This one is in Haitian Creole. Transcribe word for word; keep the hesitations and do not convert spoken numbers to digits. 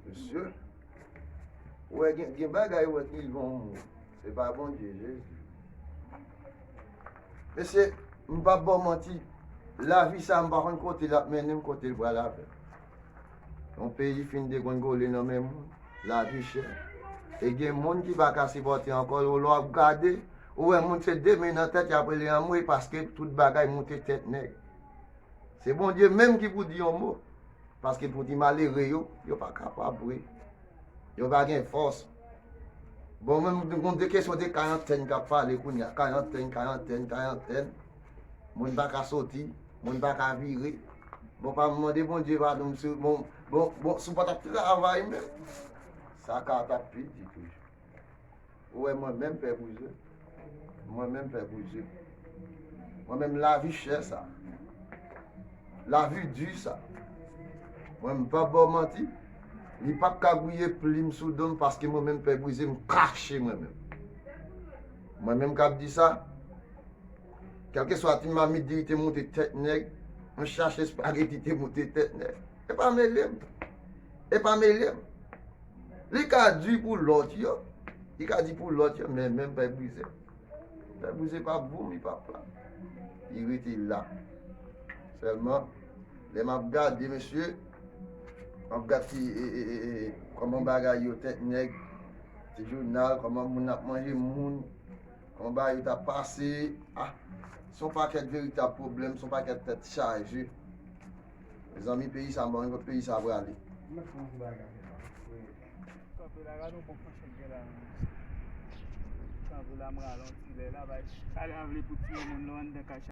Mesye, ou wè gen, gen bagay ou wè ki rive yon moun. Se pa Bondye, Jezi. Mesye, m p ap ba w manti. Lavi sa, m pa konn kote l ap mennen m, kote l pral avè m. Yon peyi fin degwengole nan men moun. Lavi chè. E gen moun ki pa ka sipòte ankò. Lè w ap gade, ou wè moun se de men nan tèt, y ap rele anmwe paske tout bagay moute tèt nèg. Se Bondye menm ki pou di yon mo. Paske pou ti malere yo, yo pa kapab vre. Yo pa gen fòs. Bon, mwen, m konn de kesyon de karantèn k ap pale kounye a. Karantèn, karantèn, karantèn. Moun pa ka soti, moun pa ka vire. Bon, pa mande Bondye padon, si, bon, bon, bon, si w pa t ap travay menm, sa ka t ap pi di toujou. Ou wè mwen menm Pè Brize. Mwen menm Pè Brize. Mwen menm lavi chè sa. Lavi di sa. Mwen m p ap ba w manti. Li p ap ka gouye plim sou do m paske mwen menm Pè Brize m kache mwen menm. Mwen menm k ap di sa. Kèlkeswa ti mamit diri te moute tèt nèg, yon chache espageti te moute tèt nèg. E pa mele m. E pa mele m. Li ka di pou lòt yo. Li ka di pou lòt yo, men menm Pè Brize. Pè Brize p ap vomi, p ap plat. Li rete la. Sèlman, lè m ap gade, mesye, m ap gade ti, e, e, e, e, kòman bagay yo tèt nèg, ti jounal, kòman moun ap manje moun, kòman bagay yo t ap pase. Ah, se yon pakèt veritab pwoblèm, se yon pakèt tèt chaje. Mezanmi, peyi sa, m pa konn kot peyi sa prale. Kanpe la, gade yon bon fanchèt gen la, menm. Kanpe la, m rale yon ti lè la, bay. Sa la vle pou tiye moun nan anndan kay.